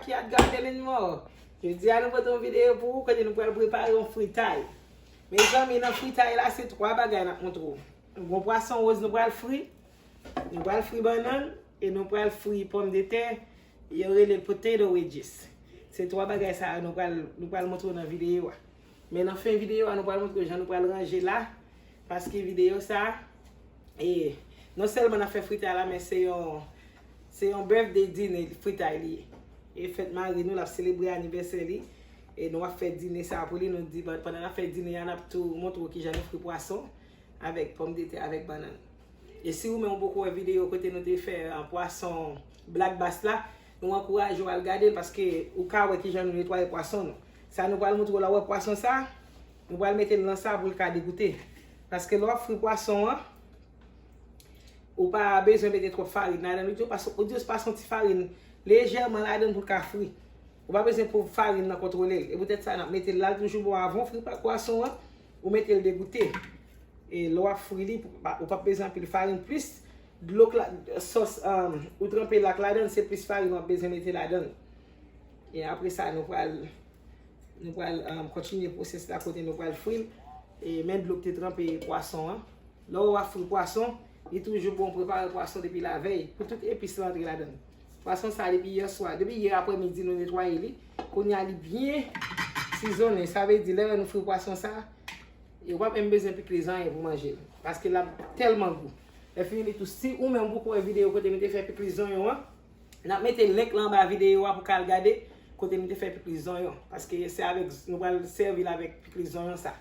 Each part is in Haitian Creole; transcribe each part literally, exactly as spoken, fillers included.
Ki at gade lin mò. Jodi a nou pote yon videyo pou ou kote nou pral prepare yon fritay. Mezanmi, nan fritay la, se twa bagay n ap montre w. Yon pwason woz nou pral fri, nou pral fri bannann e nou pral fri pòmdetè, yo rele potato wedges. Se twa bagay sa yo nou pral, nou pral montre w nan videyo a. Men nan fen videyo a, nou pral montre w jan nou pral ranje la, paske videyo sa, e, non sèlman n ap fè fritay la, men se yon, se yon birthday dinner fritay li ye. E fèt mari nou, l ap selebre anivèsè li, e nou ap fè dine sa pou li, nou di, pandan n ap fè dine a, n ap tou montre w kijan nou fri pwason avèk pòmdetè, avèk bannann. E si ou menm ou poko wè videyo kote nou te fè, ah, pwason black bass la, nou ankouraje w al gade l paske ou ka wè kijan nou netwaye pwason nou. Sa nou pral montre w la, ou wè pwason sa, nou pral mete l nan sa pou l ka degoute. Paske lè w ap fri pwason an, ou pa bezwen mete twòp farin ladan l, ou jis pase, ou jis pase yon ti farin lejèman ladan l pou l ka fri. Ou pa bezwen pou farin nan kontwole l. E poutèt sa, n ap mete l la, l toujou bon avan w fri pa-, pwason an, ou mete l degoute. E lè w ap fri li, pou pa, ou p ap bezwen anpil farin, plis dlo k la, sòs, um, ou tranpe l ak ladan l, se plis farin w ap bezwen mete ladan l. E apre sa, nou pral, nou pral, um, kontinye pwosès la kote nou pral fri l. E men dlo k te tranpe pwason an. Lè w ap fri pwason, li toujou bon prepare pwason depi lavèy pou tout epis lan antre ladan l. Pwason sa depi yè swa, depi yè aprèmidi nou netwaye li. Kounye a li byen sizonnen. Sa vle di lè nou fri pwason sa, e ou pa menm bezwen pikliz anyen pou manje l. Paske l ap tèlman gou. Lè fini li tou, si ou menm ou poko wè videyo kote m te fè pikliz zonyon an, n ap mete link lan anba videyo a pou ka al gade kote m te fè pikliz zonyon. Paske se avèk, nou pral sèvi l avèk pikliz zonyon sa.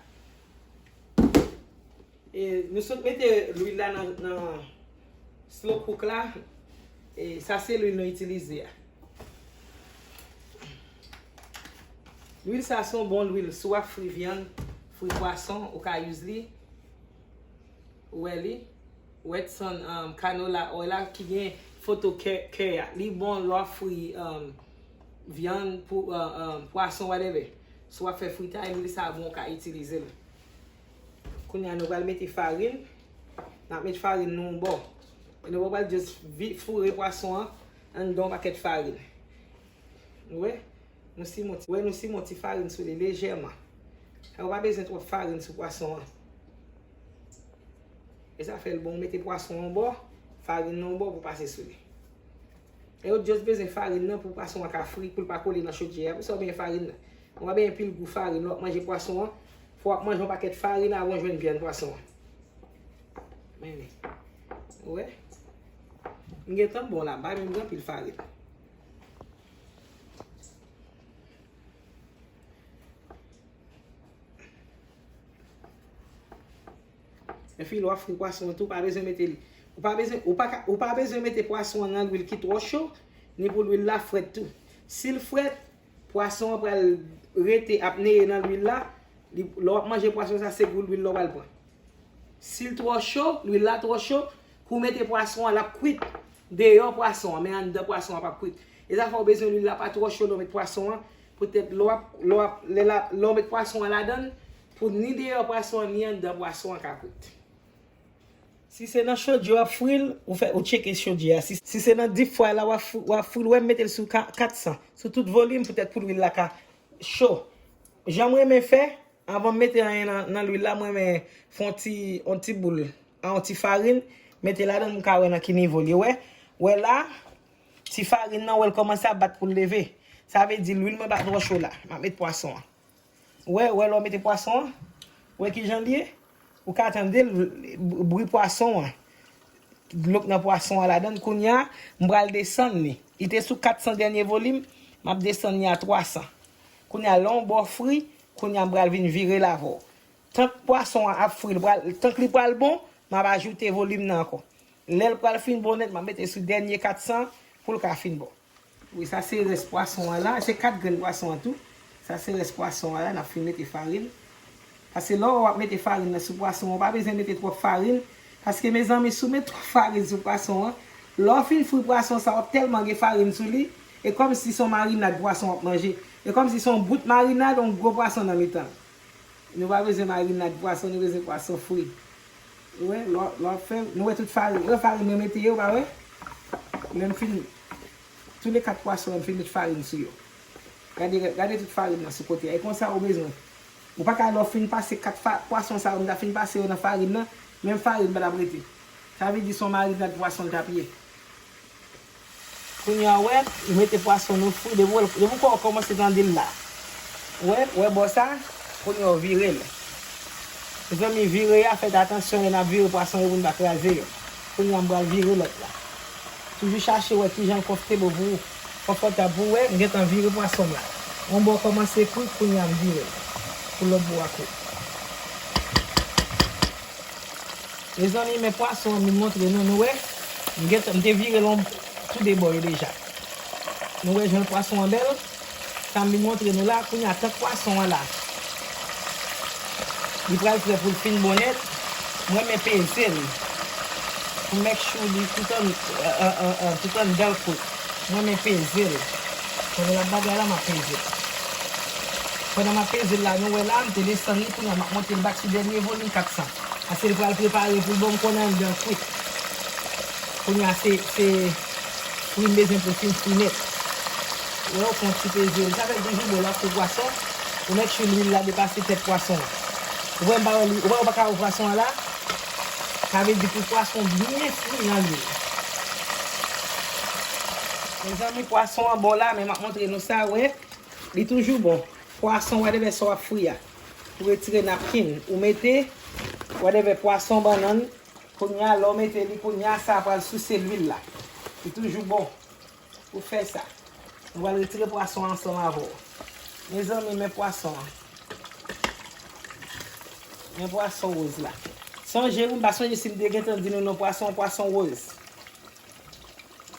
E nou sot mete lwil la nan, nan slow cook la. E sa se lwil nou itilize a. Lwil sa se yon bon lwil. Si w ap fri vyann, fri pwason, ou ka use li. Ou wè li? Ou wè san, um, canola oil la ki gen foto kè, kè a. Li bon lè w ap fri, um, vyann, pou, uh, um, pwason, whatever. Si w ap fè fritay, lwil sa bon, ou ka itilize l. Kounye a, nou pral mete farin. N ap met farin nan yon bò. E nou pa pral just vi-, foure pwason an anndan yon pakèt farin. Ou wè? Nou simen ti, wè, nou simen ti farin sou li lejèman. Ou pa bezwen twòp farin sou pwason an. E sa fè l bon, ou mete pwason yon bò, farin nan yon bò pou pase sou li. E ou just bezwen farin nan pou pwason an ka fri, pou l pa kole nan chodyè a. Pou sa ou benyen farin nan. Ou pa benyen pil gou farin lè w ap manje pwason an. Fò w ap manje yon pakèt farin avan w jwenn vyann pwason an. Men li. Ou wè? M gentan bon la, m pa menm gen anpil farin. Epi lè w ap fri pwason an tou, ou pa bezwen mete l. Ou pa bezwen, ou pa ka, ou pa bezwen mete pwason an nan lwil ki twò cho, ni pou lwil la frèt tou. Si l frèt, pwason an pral rete ap neye nan lwil la. Li, lè w ap manje pwason sa, se gou lwil la w pral pran. Si l twò cho, lwil la twò cho, kou w mete pwason an, l ap kwit deyò pwason an, men anndan pwason an p ap kwit. E sa fè w bezwen lwil la pa twò cho lè w met pwason an, poutèt lè w ap, lè w ap, lè la, lè w met pwason an ladan l, pou ni deyò pwason an, ni anndan pwason an ka kwit. Si se nan chodyè w ap fri l, ou fè, ou tcheke chodyè a. Si, si se nan deep fry la w ap fri, w ap fri l, ou wè m mete l sou ka-, kat san, sou tout volim, poutèt pou lwil la ka cho. Jan m renmen fè, anvan m mete anyen nan, nan lwil la, m renmen fè yon ti, yon ti boul, a yon ti farin, mete ladan l, m ka wè nan ki nivo l ye. Wè, wè la, ti farin nan, wè l kòmanse ap bat pou l leve. Sa vle di lwil mwen pa twò cho la. M ap met pwason an. Wè, wè lè w mete pwason an, wè kijan l ye? Ou ka tande l, bri pwason an. Dlo k nan pwason an ladan l. Kounye a, m pral desann li. Li te sou kat san dènye volim, m ap desann li a twa san. Kounye a, lè yon bò fri, kounye a, m pral vin vire l avè w. Tank pwason an ap fri, l pral, tank li pral bon, m ap ajoute volim nan ankò. Lè l pral fin bon nèt, m ap mete sou dènye kat san pou l ka fin bon. Wi, sa se rès pwason an la. Se kat grenn pwason an tou. Sa se rès pwason an la, n ap fin mete farin. Paske lè w ap mete farin nan sou pwason an, ou pa bezwen mete twòp farin. Paske, mezanmi, si w met twòp farin sou pwason an, lè w fin fri pwason sa, w ap tèlman gen farin sou li, e kòmsi se yon marinad pwason w ap manje. E kòmsi se yon bout marinad, yon gwo pwason nan mitan l. Nou pa bezwen marinad pwason, nou bezwen pwason fri. Ou wè, lè w, lè w ap fè, nou wè tout farin, wè farin mwen mete yo, ou pa wè? Lè m fin, Tou le kat pwason yo, m fin met farin sou yo. Gade, gade tout farin nan sou kote a. E konsa ou bezwen. Ou pa ka, lè w fin pase kat fa-, pwason sa yo, m ta fin pase yo nan farin nan, menm farin pa t ap rete. Sa vle di se yon marinad pwason l t ap ye. Kounye a, w wè, ou mete pwason nou fri, depi w, depi w kò-, kòmanse tande l la. Ou wè, ou wè bò sa, kounye a, w vire l. Mezanmi, vire a, fè atansyon lè n ap vire pwason yo pou n pa kraze yo. Kounye a, m pral vire lòt la. Toujou chache wè kijan l konfòtab pou, konfòtab pou wè, m gentan vire pwason m la. Yon bò kòmanse kwit, kounye a m vire l pou lòt bò a kwit. Mezanmi, men pwason an, m vin montre nou, nou wè, m gentan, m te vire l yon tou de bò yo deja. Nou wè jan pwason an bèl? Sa m vin montre nou la, kounye a tank pwason an la, li pral prè pou l fin bon nèt. Mwen men peze l. Pou make sure li tout an, euh, euh, euh, euh, tout anndan l kwit. Mwen men peze l. Pandan l ap bagay la, m ap peze l. Pandan m ap peze l la, nou wè la, m te desann li, kounye a m ap monte l back sou dènye volim kat san. Paske l pral prepare pou l ban m konnen anndan kwit. Kounye a se, se fri m bezwen pou l fin fri nèt. Ou wè, ou fè yon ti peze l. Sa fè toujou bon lè w ap fri pwason, ou make sure lwil la depase tèt pwason an. Ou wè m pa wè li, ou wè ou pa ka wè pwason an la? Sa vle di pou pwason byen fri nan lwil. Mezanmi, pwason an bon la, men m ap montre nou sa, wè. Li toujou bon. Pwason, whatever sa w ap fri a. Ou retire napkin, ou mete, whatever, pwason, bannann. Kounye a, lè w mete li, kounye a, sa pral souse lwil la. Li toujou bon pou fè sa. Nou pral retire pwason an ansanm avè w. Mezanmi, men pwason an. Men pwason woz la. Sonje, wi, m pa sonje si m te gentan di nou non pwason, pwason woz.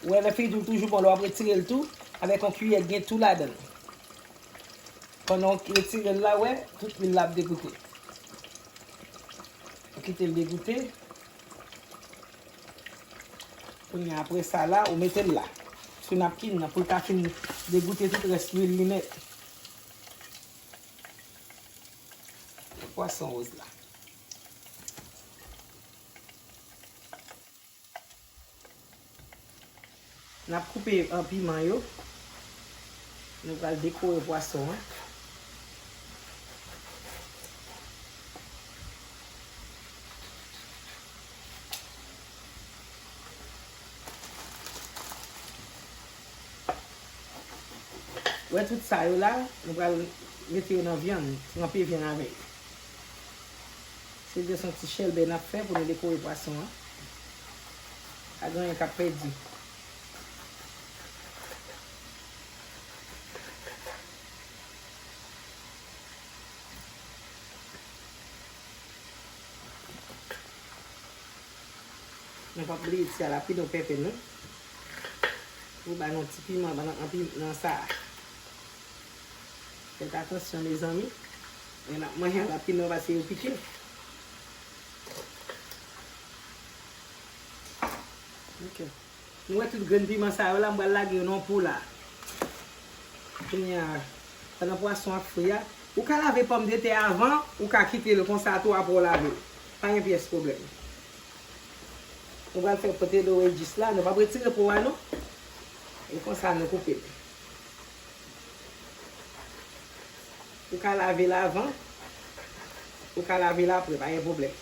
Ou wè, lè figi w toujou bon, lè w ap retire l tou, avèk yon kiyè gen tou ladan l. Pandan w retire l la, wè, tout lwil la ap degoute. Ou kite l degoute. Kounye a, apre sa la, ou mete l la. Sou napkin nan, pou l ka fin degoute tout rès lwil li nèt. Pwason woz la. N ap koupe, euh, piman yo. Nou pral dekore pwason an. Wè tout sa yo la, nou pral mete yo nan vyann, tranpe vyann avè yo. Se jis yon ti chèlbè n ap fè pou nou dekore pwason an. Pa gen anyen k ap pèdi. Nou p ap bliye ti jalapeno pèpè nou. Pou ba nou ti piman nan, nan, nan sa a. Fèt atansyon, mezanmi. Lè n ap manje jalapeno paske yo pike. Ok. Nou wè tout grenn piman sa yo la, m pral lage yo nan yon po la. Kounye a, pandan pwason ap fri a, ou ka lave pòmdetè avan, ou ka kite l konsa tou apre w lave l. Pa gen pyès pwoblèm. Nou pral fè potato wedges la, nou p ap retire po a non. E konsa nou koupe l. Ou ka lave l avan, ou ka lave l apre, pa gen pwoblèm.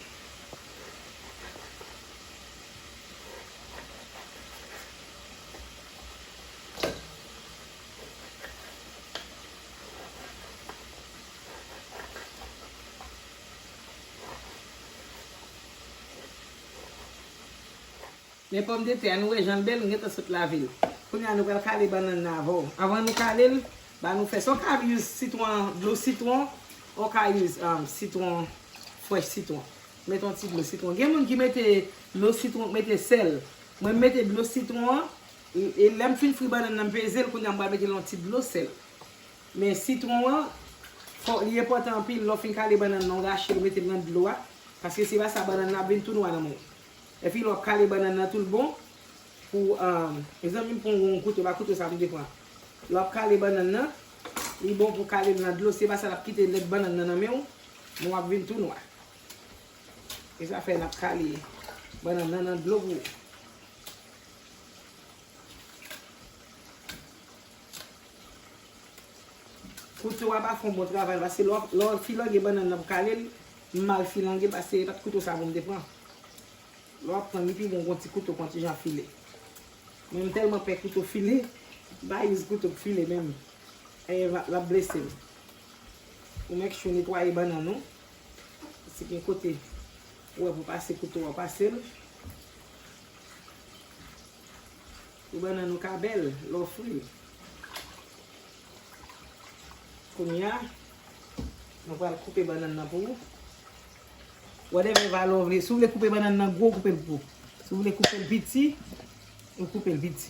Men pòmdetè a, nou wè jan l bèl, m gentan sot lave l. Kounye a, nou pral kale bannann nan avè w. Anvan nou kale l, ba nou fè sa. W ka use sitwon, dlo sitwon, ou ka use, um, sitwon, fresh sitwon. Mete yon ti dlo sitwon. Gen moun ki mete dlo sitwon, mete sèl. Mwen, m mete dlo sitwon an, e, e lè m fin fri bannann nan, m peze l, kounye a, m pral mete l yon ti dlo sèl. Men sitwon an, fò, li enpòtan anpil, lè w fin kale bannann nan, w rache l, w mete l nan dlo a. Paske si pa sa, bannann nan ap vin tou nwa nan men w. Epi lè w ap kale bannann nan tou l bon, pou, um, mezanmi, m pran yon kouto, pa kouto sa m te pran. Lè w ap kale bannann nan, li bon pou kale l nan dlo, se pa sa l ap kite lèt bannann nan nan men w, men w ap vin tou nwa. E sa fè n ap kale bannann nan nan dlo pou ou. Kouto a pa fè yon bon travay, paske lè w, lè w filange bannann nan pou kale l, m mal filange, paske se pa t kouto sa pou m te pran. Lè w ap pran li pi bon, gon ti kouto, gon ti jan file. Men m tèlman pè kouto file, m pa use kouto pou file menm. E l ap blese m. Ou make sure netwaye bannann ou. Si gen kote ou wè pou pase kouto a, pase l. Pou bannann ou ka bèl lè w fri l. Kounye a, nou pral koupe bannann nan pou ou. Whatever valè w vle. Si w vle koupe bannann nan gwo, koupe l gwo. Si w vle koupe l piti, ou koupe l piti.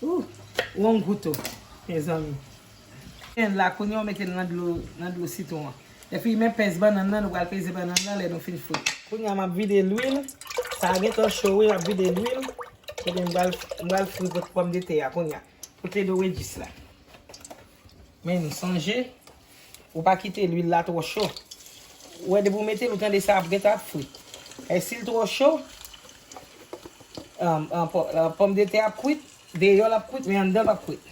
Ooh, wrong kouto, mezanmi. Pen la, kounye a w mete l nan dlo, nan dlo sitwon an. Epi men pèse bannann nan, nou pral peze bannann nan lè nou fin fri. Kounye a m ap vide lwil. Sa a gentan cho wi, m ap vide lwil. Epi m pral, m pral fri pòmdetè a kounye a. Kote do wedjis la. Men nou sonje, ou pa kite lwil la twò cho. Ou wè depi w mete l, ou tande sa ap gentan ap fri. E si l twò cho, um, um, pò- um, pòmdetè ap kwit, deyò l ap kwit, men anndan l p ap kwit.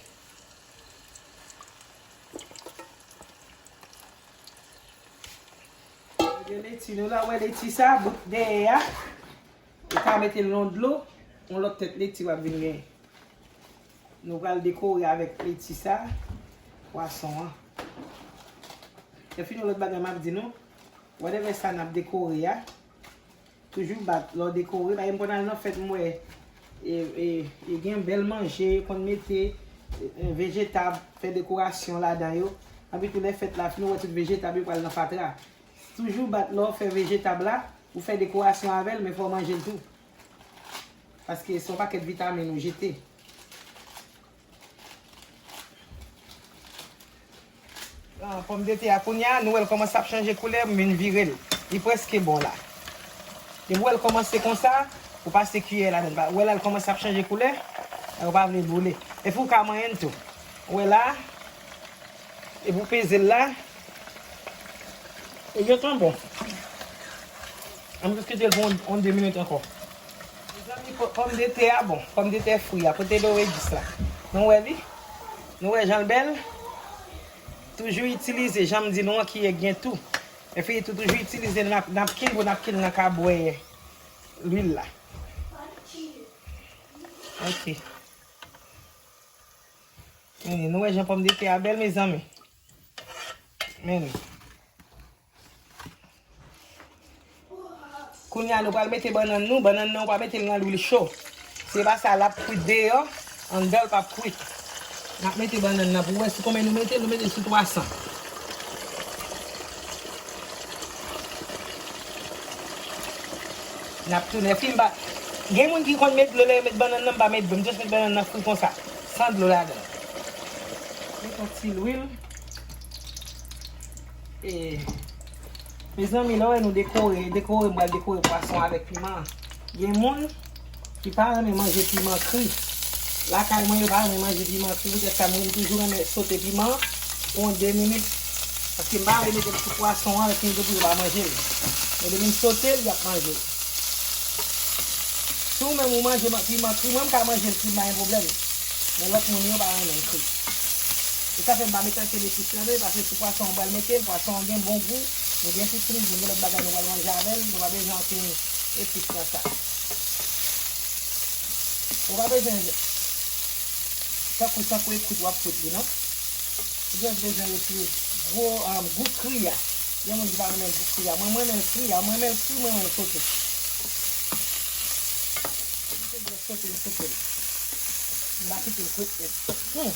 Gen leti nou la, ou wè leti sa, bout dèyè a. Ou ka mete l nan dlo, yon lòt tèt leti w ap vin genyen. Nou pral dekore avèk leti sa, pwason an. Epi yon lòt bagay m ap di nou, whatever sa n ap dekore a, toujou bat lè w dekore. Paske m konn al nan fèt, m wè e, e, e gen bèl manje, yo konn mete e, e, vejetab, fè dekorasyon ladan yo. Epi tou lè fèt la fini, ou wè tout vejetab yo pral nan fatra. Toujou bat lè w fè vejetab la, ou fè dekorasyon avè l, men fò w manje l tou. Paske se yon pakèt vitamin ou jete. Ah, pòmdetè a kounye a, nou wè l kòmanse ap chanje koulè, m vin vire l. Li prèske bon la. Depi w wè l kòmanse konsa, ou pase kiyè ladan l. Ou wè la l kòmanse ap chanje koulè, ou pa vle boule. Epi ou ka manyen l tou. Ou wè la, epi w peze l la. Li gentan bon. Ann jis kite l pou yon, yon de minit ankò. Mezanmi, pò- pòmdetè a bon. Pòmdetè fri a. Kote do wedjis la. Nou wè li? Nou wè jan l bèl? Toujou itilize, jan m di nou an, kiyè k gen tou. Epi tou, toujou itilize nap- napkin pou napkin nan ka bwè lwil la. Ok. Men, nou wè jan pòmdetè a bèl, mezanmi. Men. Kounye a, nou pral mete bannann nou. Bannann nan, ou pa mete l nan lwil cho. Se pa sa, l ap kwit deyò, anndan l p ap kwit. N ap mete bannann nan pou wè sou konbyen nou mete l. Nou mete l sou twa san. N ap tounen. Fi m pa. Gen moun ki konn met dlo lè yo met bannann nan, m pa met dlo. M jis met bannann nan fri konsa, san dlo ladan l. Met yon ti lwil. E, mezanmi, lè w wè nou dekore, dekore, m pral dekore pwason avèk piman. Gen moun ki pa renmen manje piman kri. Lakay mwen, yo pa renmen manje piman kri. Poutèt sa, mwen, m toujou renmen sote piman pou yon de minit. Paske m pa vle mete l sou pwason an, epi m toujou pa manje l. Men depi m sote l, y ap manje l. Si w menm ou manje ma- piman kri, mwen, m ka manje l kri, m pa gen pwoblèm. Men lòt moun yo pa renmen l kri. E sa fè m pa mete ankenn epis ladan l, paske sou pwason an m pral mete l, pwason an gen bon gou, nou byen sitwize, gen lòt bagay nou pral manje avè l, nou pa bezwen ankenn epis nan sa. Ou pa bezwen tankou, tankou ekrit w ap frit li, non. Ou just bezwen retire gwo, um, gou kri a. Gen moun ki pa renmen gou kri a. Mwen, mwen renmen l kri a. Mwen renmen l kri, mwen renmen l sote. Mwen te just sote l, sote l. M pa kite l kwit nèt. Hmm.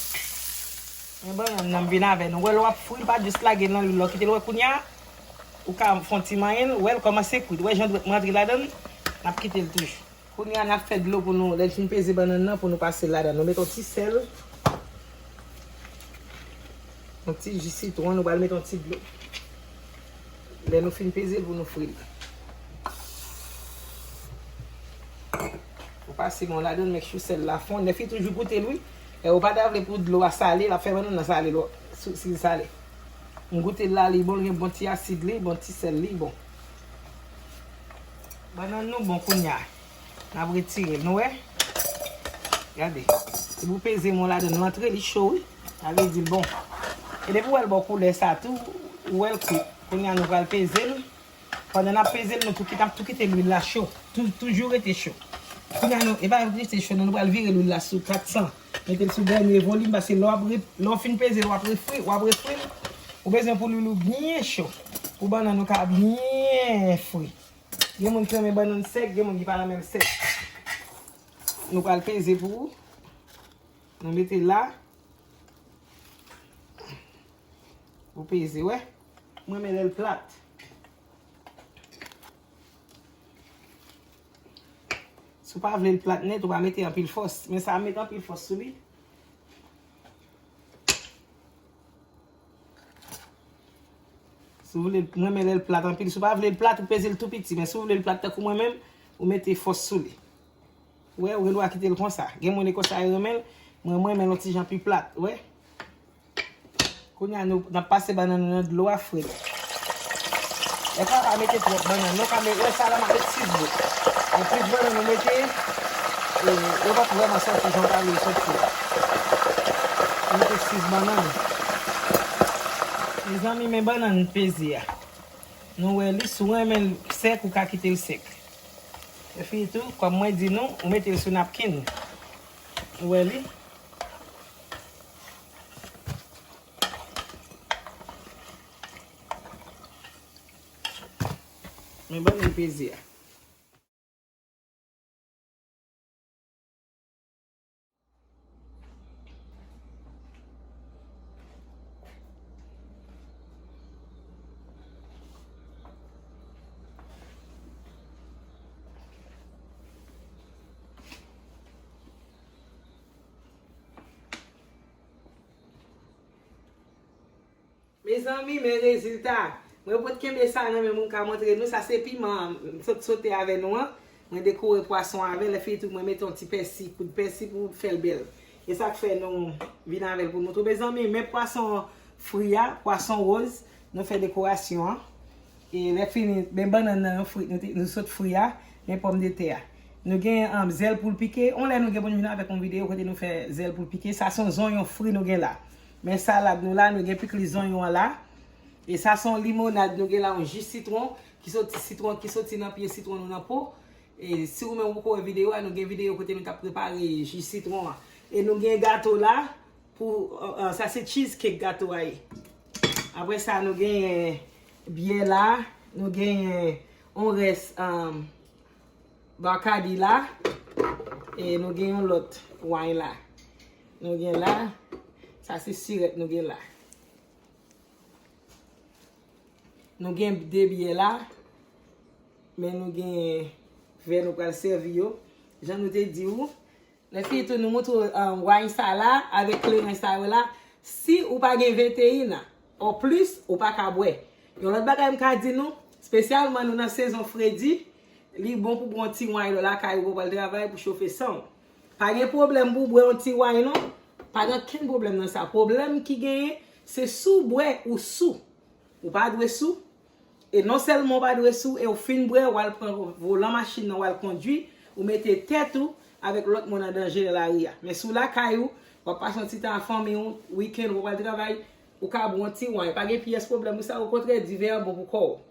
Men bannann nan m vin avè nou. Wè lè w ap fri l, pa jis lage l nan lwil la. Kite l wè kounye a. Ou ka fè yon ti manyen l. Wè l kòmanse kwit. Wè jan dwèt mwen antre ladan l. N ap kite l toujou. Kounye a, n ap fè dlo pou nou. Lè n fin peze bannann nan, pou nou pase l ladan. Nou met yon ti sèl. Yon ti ji sitwon. Nou pral met yon ti dlo. Lè nou fin peze l pou nou fri l. Ou pase men w ladan l, make sure sèl la fonn. Lè fi toujou goute l, wi. E ou pa ta vle pou dlo a sale, l ap fè bannann nan sale, lò, si, si l sale. M goute l la, li bon, li gen bon ti asid li, bon ti sèl li, bon. Bannann nou bon kounye a. N ap retire l, nou wè? Gade. Depi w peze mwen ladan, l antre, li cho, wi. Sa vle di l bon. E depi w wè l ba w koulè sa tou, ou wè l kwit. Kounye a, nou pral peze l. Pandan n ap peze l, nou tou kit-, ap tou kite lwil la cho. Tou-, toujou rete cho. Kounye a, nou, e pa rete cho, non, nou pral vire lwil la sou kat san. Mete l sou dènye volim, paske lè w ap re-, lè w fin peze l, w ap refri, w ap refri l. Ou bezwen pou lwil ou byen cho. Pou bannann ou ka byen fri. Gen moun ki renmen bannann sèk, gen moun ki pa renmen l sèk. Nou pral peze pou ou. Nou mete la. Ou peze, wè. Mwen renmen lè l plat. Si w pa vle l plat nèt, ou pa mete anpil fòs. Men sa a met anpil fòs sou li. Si w vle, mwen renmen lè l plat anpil. Si w pa vle l plat, ou peze l tou piti. Men si w vle l plat tankou mwen menm, ou mete fòs sou li. Ou wè, ou gen dwa kite l konsa. Gen moun e konsa yo renmen l. Mwen, mwen renmen l yon ti jan pi plat, ou wè. Kounye a, nou, n ap pase bannann nou nan dlo a fre. Lè pa, pa mete twòp bannann, non, pa mete, wè, sa la, m ap met sis bout. E plis bannann nou mete, e, yo p ap vrèman sòti jan w ta vle yo sòti a. Mete sis bannann. Mezanmi, men bannann peze a. Nou wè li, si w renmen l sèk, ou ka kite l sèk. Epi tou, kòm mwen di nou, ou mete l sou napkin. Ou wè li? Men bannann peze a. Mezanmi, men rezilta. Mwen pot kenbe sa nan men m, m ka montre nou. Sa se piman m sot sote avè nou an. Mwen dekore pwason avè l, epi tou mwen mete yon ti pèsi, poud pèsi pou fè l bèl. E sa k fè nou vin avè l pou nou tou. Mezanmi, men pwason fri a, pwason woz, nou fè dekorasyon an. E lè fini, men bannann nan yo fri, nou te, nou sot fri a, men pòmdetè a. Nou gen, um, zèl poul pike. On lè nou gen pou nou vin avèk yon videyo kote nou fè zèl poul pike. Sa se yon zonyon fri nou gen la. Men salad nou la, nou gen pikliz zonyon an la. E sa se yon limonad nou gen la, yon ji sitwon ki soti, sitwon ki soti nan pye sitwon nou nan po. E si ou menm ou poko wè videyo a, nou gen videyo kote nou t ap prepare ji sitwon an. E nou gen gato la, pou, uh, uh, sa se cheesecake gato a ye. Apre sa, nou genyen byè la, nou genyen on rès, um, Bacardi la, e nou gen yon lòt wine la. Nou gen la, sa se sirèt nou gen la. Nou gen de byè la, men nou gen vè nou pral sèvi yo. Jan nou te di w, lè fini tou nou montre w, um, wine sa la, avèk kleren sa yo la. Si ou pa gen venteyin an, o plis, ou pa ka bwè. Yon lòt bagay m ka di nou, espesyalman nou nan sezon fredi, li bon pou bwè yon ti wine lè w lakay ou, pou w pral travay, pou chofe san w. Pa gen pwoblèm pou w bwè yon ti wine non. Pa gen okenn pwoblèm nan sa. Pwoblèm ki genyen, se si w bwè ou sou. Ou pa dwe sou. E non sèlman w pa dwe sou, e w fin bwè, w al pran volan machin nan, w al kondui, ou mete tèt ou avèk lòt moun an danje nan lari a. Men si w lakay ou, w ap pase yon ti tan ak fanmi w, wikenn, ou pral travay, ou ka bwè yon ti wine. Pa gen pyès pwoblèm pou sa, okontrè, divè an bon pou kò w.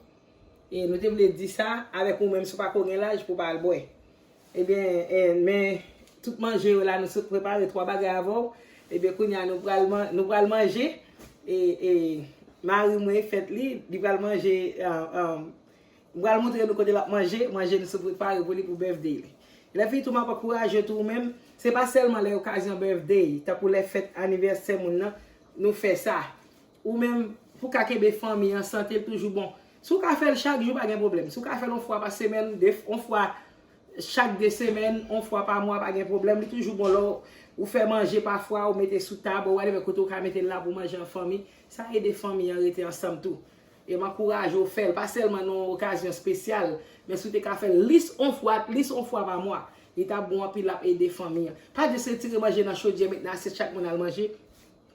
E nou te vle di sa avèk ou menm, si w pa ko gen laj pou w pa al bwè. Ebyen, e, men tout manje yo la, nou sot prepare twa bagay avè w. Ebyen, kounye a, nou pral man-, nou pral manje. E, e, mari mwen, fèt li, li pral manje, e, e, m pral montre nou kote l ap manje, manje nou sot prepare pou li pou birthday li. Lè fini tou, m ap ankouraje tou ou menm, se pa sèlman lè okazyon birthday, tankou lè fèt anivèsè moun nan, nou fè sa. Ou menm, pou w ka kenbe fanmi an sante, l toujou bon. Si w ka fè l chak jou, pa gen pwoblèm. Si w ka fè l yon fwa pa semèn, de, yon fwa chak de semèn, yon fwa pa mwa, pa gen pwoblèm. Li toujou bon lè w, ou fè manje pafwa, ou mete sou tab, ou whatever kote w ka mete l la pou manje an fanmi. Sa ede fanmi an rete ansanm tou. E m ankouraje w fè l, pa sèlman nan yon okazyon espesyal, men si w te ka fè l lis yon fwa, at least yon fwa pa mwa, li t ap bon anpil, l ap ede fanmi an. Pa jis retire manje nan chodyè, met nan asyèt, chak moun al manje.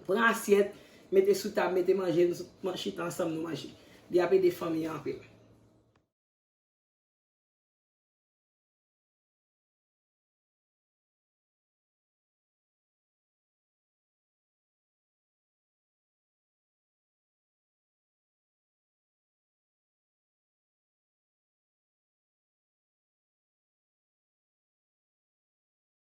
Pran asyèt, mete sou tab, mete manje, nou man-, chita ansanm, nou manje. Li ap ede fanmi an anpil.